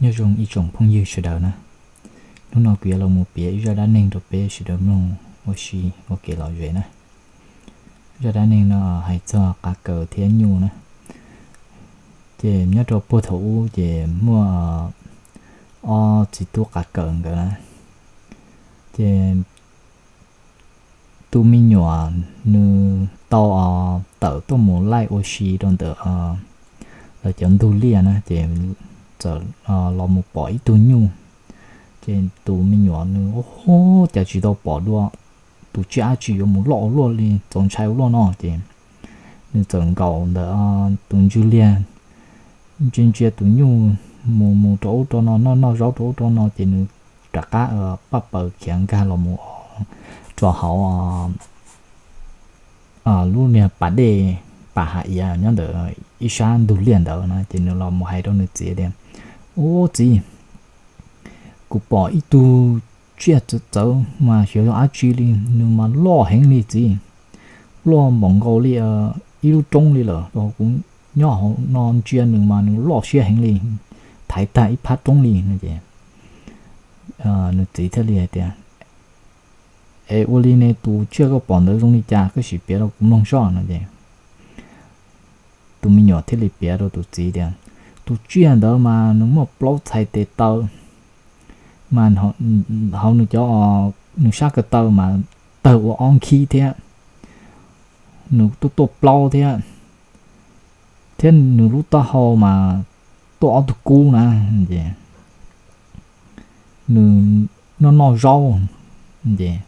Nyob zoo ib tsoom phooj ywg sawv daws na, hnub no kuv yuav los mus piav ib zaj dab neeg rau peb sawv daws mloog ua si ua kev lom zem na. Zaj dab neeg no hais txog qav kawm thiab nyuj na. Ces nyob rau puag thaum ub ces muaj ob txiv tub qav kawm nkawd na, ces tus me nyuam nws tau tawm tuaj mus laij ua si rau ntawm lawv cov ntug liaj na, ces txawm los mus pom ib tug nyuj. Ces tus me nyuam nws ua cas tsis tau pom dua tus tsiaj dab tsi yuav mus loj ua luaj li, txaus ntshai ua luaj no ces nws txawm nkaum ntawm tus ntswg liaj ntsia ntsia tus nyuj mus mus rau ub rau no, noj noj zaub rau ub rau no, ces nws rov qab paj paws khiav nkag los mus rau hauv lub niag pas dej, pas hav iav nyob ntawm ib sab ntug liaj ntawd na. Ces nws los mus hais rau nws txiv tias, Ub txiv, kuv pom ib tug tsiaj txawv txawv mas xyov yog dab tsi li, nws mas loj heev li txiv, loj npaum nkaus li ib lub roob li lawm. Kuv nyob hauv no ntsia nws mas nws loj siab heev li, thaiv tag ib phab roob li no. Ces nws txiv thiaj li hais tias, Es ua li ne, tus tsiaj koj pom ntawd zoo li cas, koj sim piav rau kuv mloog soj no. Ces tus me nyuam thiaj li piav rau tus txiv tias, Tus tsiaj ntawd mas nws muaj plaub txhais tes taw, mas hauv nws cov, nws sab ko taw mas tawg ua ob nkhib thiab, nws tuaj tuaj plaub thiab, thiab nws lub taub hau mas tuaj ob tug kub na. Ces nws noj noj zaub. Ces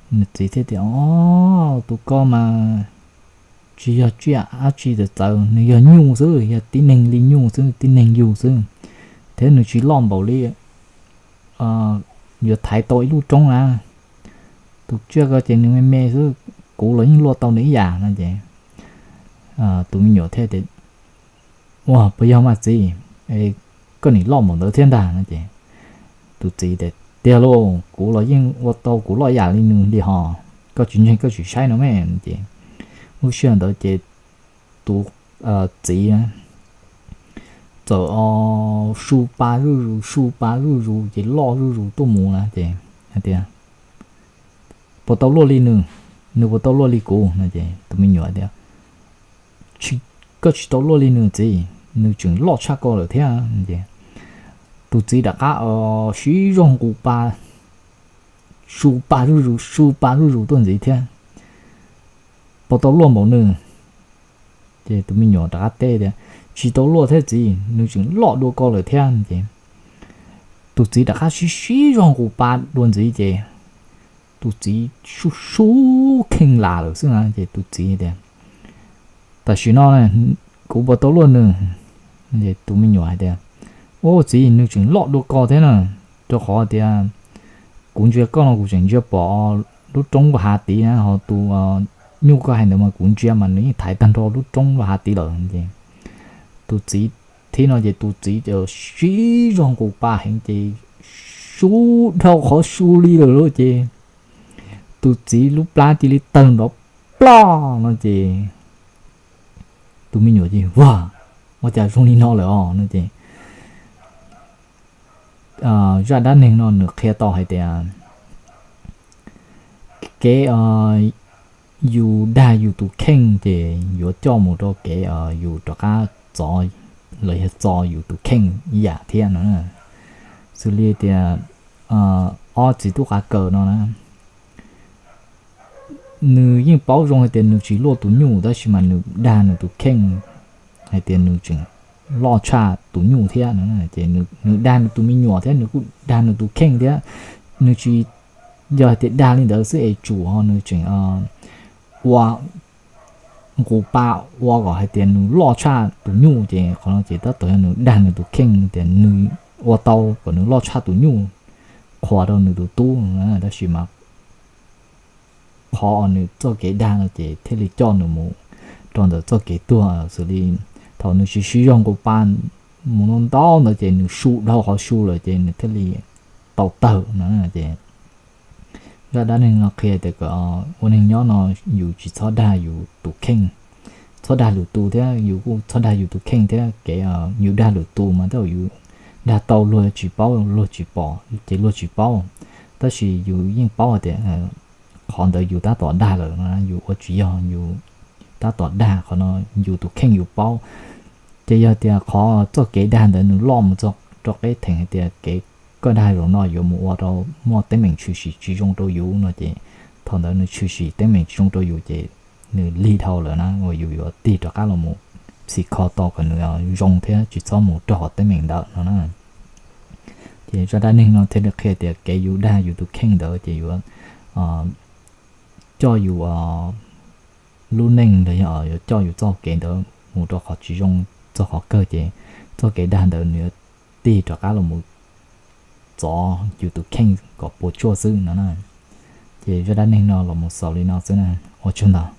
nws txiv thiaj tias, Ob, tus ko mas tsis yog tsiaj dab tsi txawv txawv, nws yog nyuj xwb, yog tib neeg li nyuj xwb, tib neeg yug xwb, thiab nws tsis loj npaum li yuav thaiv tau ib lub roob na. Tus tsiaj ko ces nws me me xwb, kuv los yeej luaj tau nws ib yam no. Ces tus me nyuam thiaj tias, Ua puas yog mas txiv, koj nim loj npaum ntawd thiab ntag no. Ces tus txiv tias, Tiag lauj, kuv los yeej ua tau kuv loj ib yam li nws li hos, koj tsis ntseeg koj sim saib no me. Ces lub sij hawm ntawd ces tus txiv txawm su pa zuj zus, su pa zuj zus ces loj zuj zus tuaj mus na. Ces hais tias, Puas tau luaj li nws, nws puas tau luaj li kuv no. Ces tus me nyuam tias, Koj tsis tau luaj li nws txiv, nws tseem loj tshaj koj lawm thiab. Ces tus txiv rov qab siv zog nqus pa, su pa zuj zus, su pa zuj zus tuaj ntxiv thiab, Puas tau luaj npaum nws? Ces tus me nyuam rov qab teb tias, Tsis tau luaj thiab txiv, nws tseem loj dua koj lawm thiab. Ces tus txiv rov qab siv siv zog nqus pa dua ntxiv ces tus txiv sub sub kheej las lawm xwb na. Ces tus txiv tias, Tam sim no kuv puas tau luaj nws? Tus me nyuam hais tias, Ub txiv, nws tseem loj dua koj thiab na, rau qhov tias kuv ntsia koj no kuv tseem ntsia pom lub roob vaj hav tid na, ho tus nyuj koj hais ntawd mas kuv ntsia mas nws yeej thaiv tag nrho lub roob vaj hav tid lawm. Ces tus txiv thib no ces tus txiv siv zog nqus pa heev ces su dhau qhov su li lawm lauj. Ces tus txiv lub plab cia li tawg nrov ploj no. Ces tus me nyuam ces, Vaj, ua cas zoo li no lawm os no. Ces zaj dab neeg no nws qhia tau hais tias kev yus dag yus tus kheej ces yuav coj mus rau kev yus rov qab txo los yog txo yus tus kheej ib yam thiab no. Xws li tias ob txiv tub qav kaws no na, nws yeej paub zoo hais tias nws tsis luaj tus nyuj tab sis mas nws dag nws tus kheej hais tias nws tseem loj tshaj tus nyuj thiab no. Ces nws dag nws tus me nyuam thiab nws kuj dag nws tus kheej thiab. Nws tsis, yog hais tias dag li ntawd xwb es tsum ho nws tseem ua nqus pa ua kom hais tias nws loj tshaj tus nyuj, ces qhov no ces tab tom yog nws dag nws tus kheej tias nws ua tau kom nws loj tshaj tus nyuj, qhuas rau nws tus tub. Tab sis mas qhov uas nws txoj kev dag no ces thiaj li coj nws mus rau ntawm txoj kev tuag, xws li thaum nws tsis siv zog nqus pa mus ntau ntau ntawd ces nws su dhau qhov su lawm ces nws thiaj li tau tawg no. Ces zaj dab neeg no qhia tias kom ua neeg nyob no yus tsis txhob dag yus tus kheej, txhob dag lwm tus thiab yus kuj txhob dag yus tus kheej thiab. Kev yus dag lwm tus mas tej zaum yus dag tau luag tsis paub, luag tsis pom ces luag tsis paub. Tab sis yus yeej paub hais tias qhov ntawd yus tab tom dag lawm no, yus ua tsis yog, yus tab tom dag qhov no, yus tus kheej yus paub. Ces yog tias qhov txoj kev dag ntawd nws loj mus txog rau qeb theem hais tias kev koj dag zaum no yuav mus ua rau muaj teeb meem tshwm sim tsis zoo rau yus no ces thaum ntawd nws tshwm sim teeb meem tsis zoo rau yus ces nws lig dhau lawm na, uas yus yuav tig rov qab los mus txhim kho tau kom nws zoo thiab tsis txhob mus raug qhov teeb meem ntawd no na. Ces zaj dab neeg no thiaj li qhia tias kev yus dag yus tus kheej ntawd ces yuav coj yus lub neej los yog yuav coj yus txoj kev ntawd mus rau qhov tsis zoo, txog qhov kawg ces txoj kev dag ntawd nws yuav tig rov qab los mus txov yus tus kheej kom puas tsuaj xwb no na. Ces zaj dab neeg no los mus xaus li no xwb na, ua tsaug ntau.